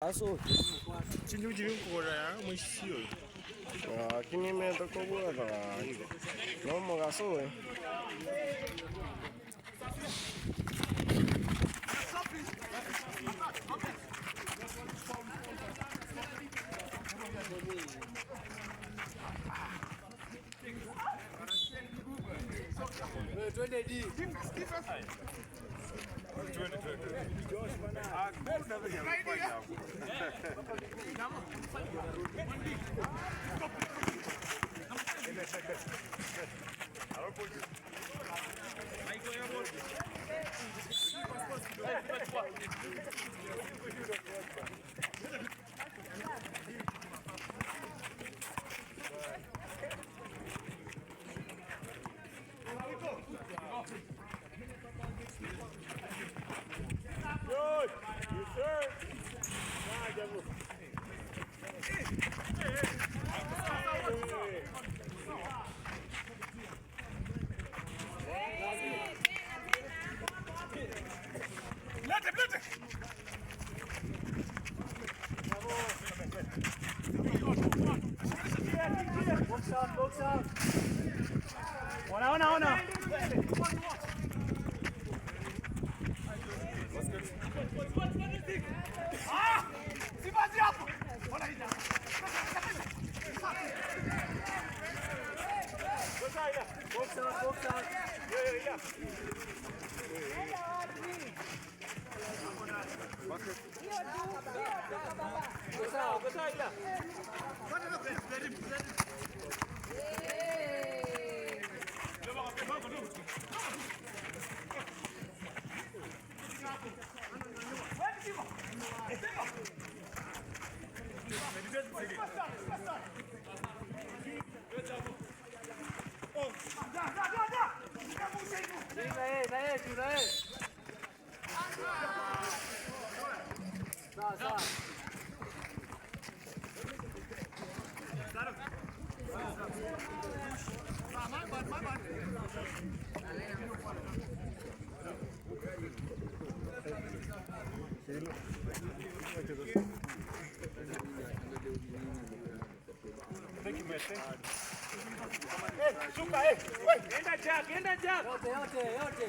Aso. Chinjuchirikukora mwishio. Lakini imetokobwata nomogaso. Twende D. Good. You sir. Lete, lete. Box out, box out. Ona, ona, ona. Box out, box out. Yeah, yeah. Thank you, man. Thank you. Hey, shuka, hey. Enda Jack, enda Jack. Yote, yote, yote.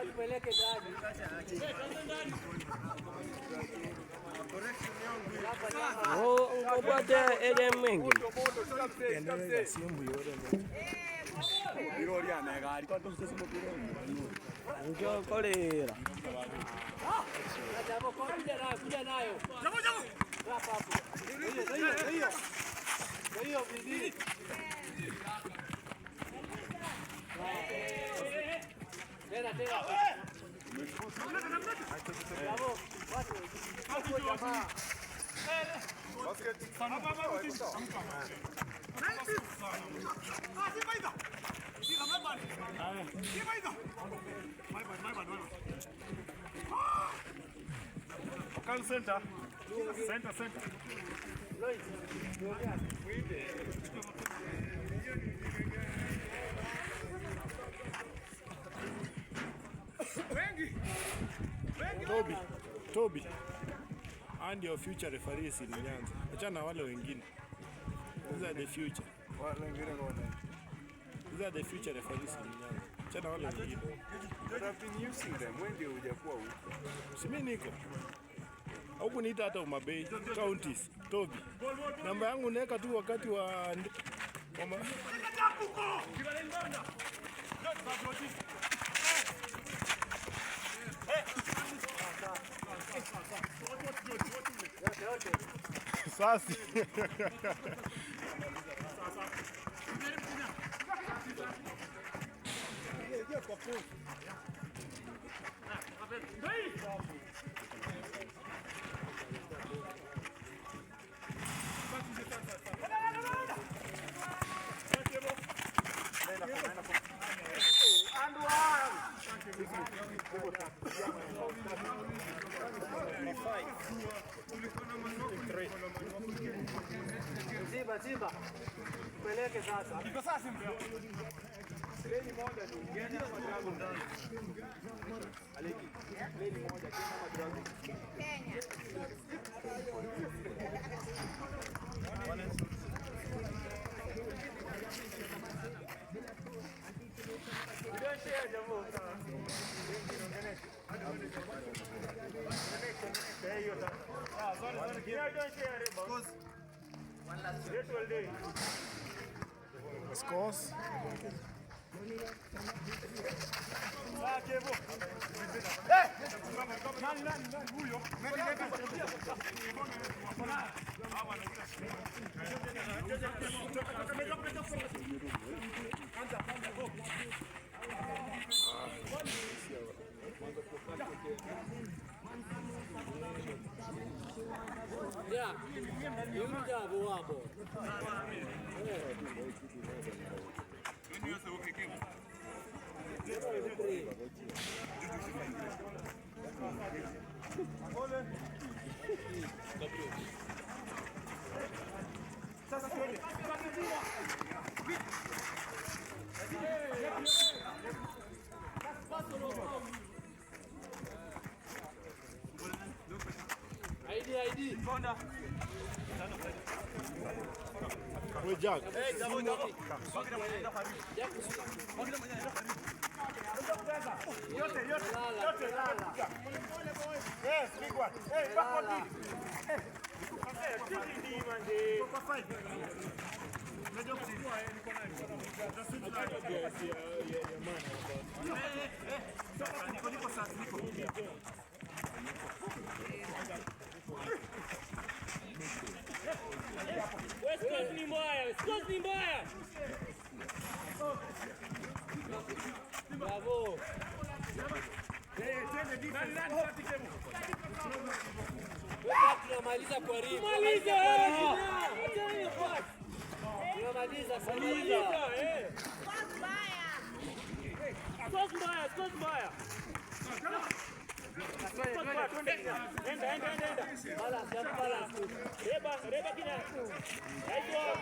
Tupeleke ndani. Ngobwate ere mwingi. Njokolera. Kuja nayo, kuja nayo. Hapa hapo. Hiyo, hiyo. Hiyo bidii. Tena tena. Bravo. Watu. Jamaa. Come center. Center, center. Toby, Toby. And your future referees in Nyanza. Achana na wale wengine. These are the future. These are the future referees in Nyanza. Achana na wale wengine. But I've been using them. When ndio hujakuwa huko. Si mimi niko. Hukuniita hata Umabei counties. Toby. Namba yangu naweka tu wakati wa Sasi. Ziba, ziba. Peleke sasa. Iko sasa mzee. Scores. Ya, yurda bu abo. ID ID. We Jack. Yes, big one. Hey, back on Scott ni mbaya, Scott ni mbaya. Bravo. Tunamaliza kwa ribu. Maliza. Tunamaliza maliza. Scott mbaya, Scott mbaya. Enda, enda, enda. Balance, balance. Reba, reba kina. Nice one.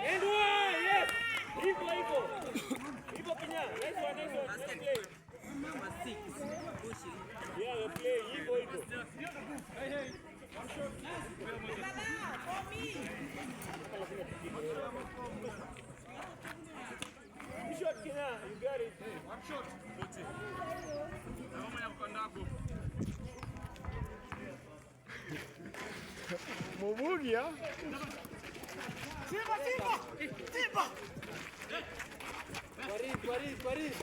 And one, yes. Hivyo hivyo. Hivyo Kenya. Nice one, nice one. Nice play. Number 6, pushing. Yeah, we play hivyo hivyo. For me. Shot Kenya, you got it. One shot. Mubugia. Simba, Simba! Simba! Karibu, karibu, karibu.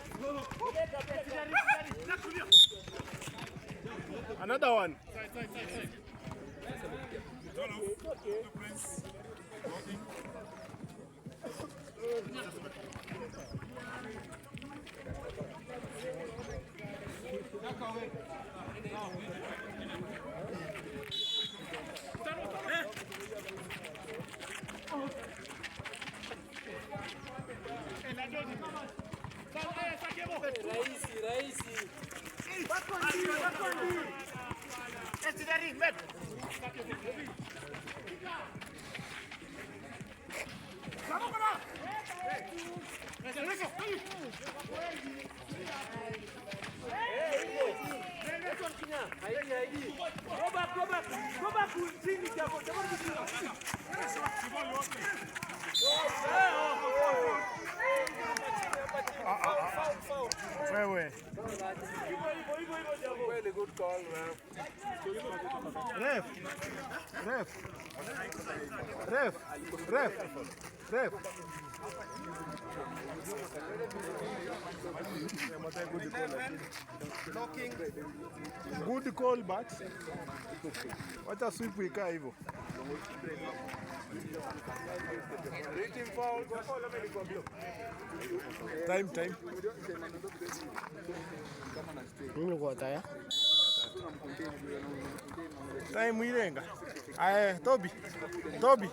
Another one. Rahisi, rahisi. Go back, go back. Go back chini kidogo. Wewe. Really good call, Ref. Ref. Ref. Ref. Ref. Good call but wacha sweep ikaa hivyo. Time time. Mimi niko tayari. Time ilenga. Aye, Toby. Toby.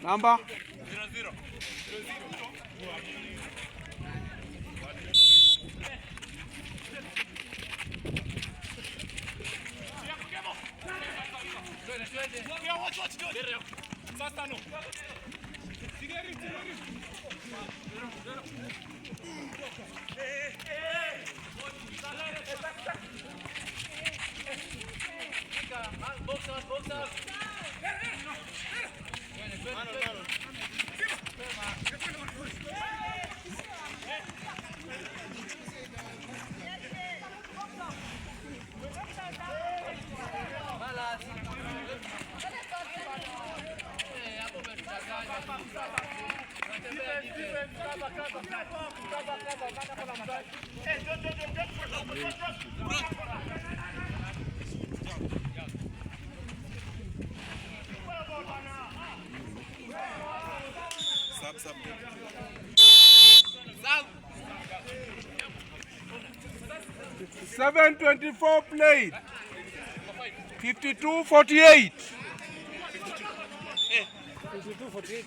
Number 0-0. 7:24 played. 52-48. 52-48.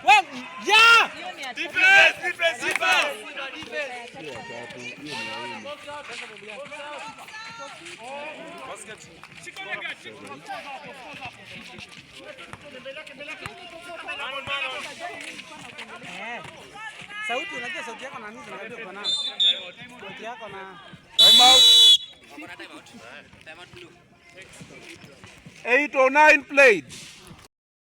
Well, yeah! Defense, defense, defense. Sauti, unajua sauti yako na nini zinajua kufanana. Sauti yako na Time out. Time out. Time out blue. 8:09 played.